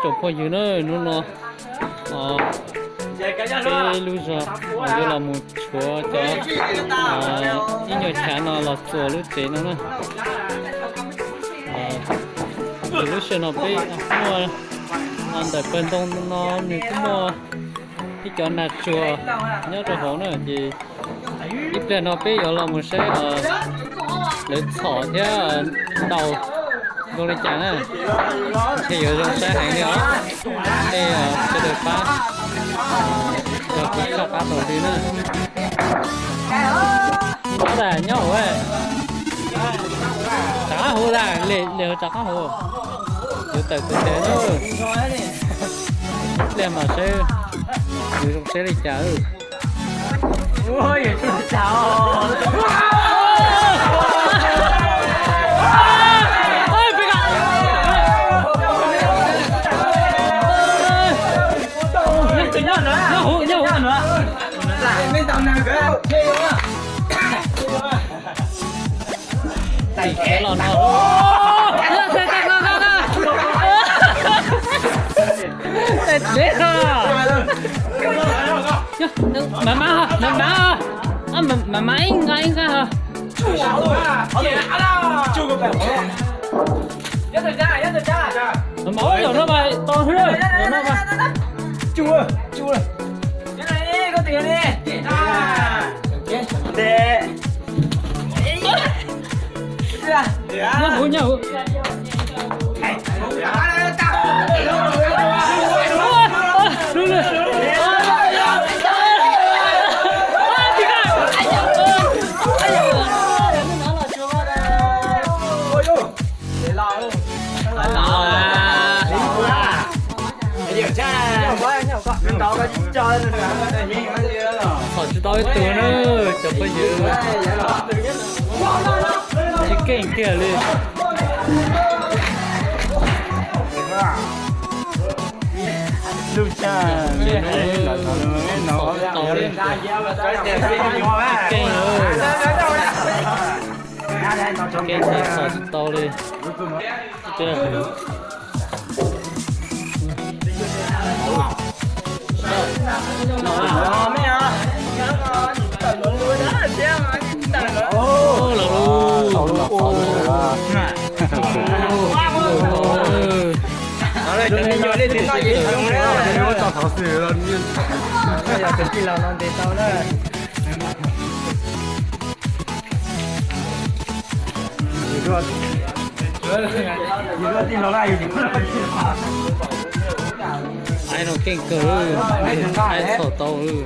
Tsoom phooj ywg na, hnub no peb lub zog yuav los mus tshuav cov ib nyuag chav no los txuas lub tsev no na. Lub sij hawm no peb muaj ntawm pawg ntoo no nws kuj muaj ib cov nag tsuag nyob rau hauv na ces ib pliag no peb yuav los mus saib lawv txhom thiab ntaus zoo li cas na. Ntshe yuav zoo saib heev li os. Nej sawv daws pab los kuv saj qab taug li na. Nyob tas nyob hauv, rov qab hauv tas, li hauv rov qab hauv. Yuav tawm tus tes na. Ib pliag mas saib nws zoo saib li cas. Tais tsev los no. Tais tsev os. Mas mas, mas mas, mas mas ib nqa ib nqa os. Mas mas ib zaug no mas tau xwb, zaum no mas. Nyob hauv, nyob hauv. Txhom tsis tau ib tug na, cov phooj ywg. Tsis keej kiag li. Lub tshaj tau li. Keej, keej txhom tsis tau li. Aib no keej kawg, aib txhom tau lawm.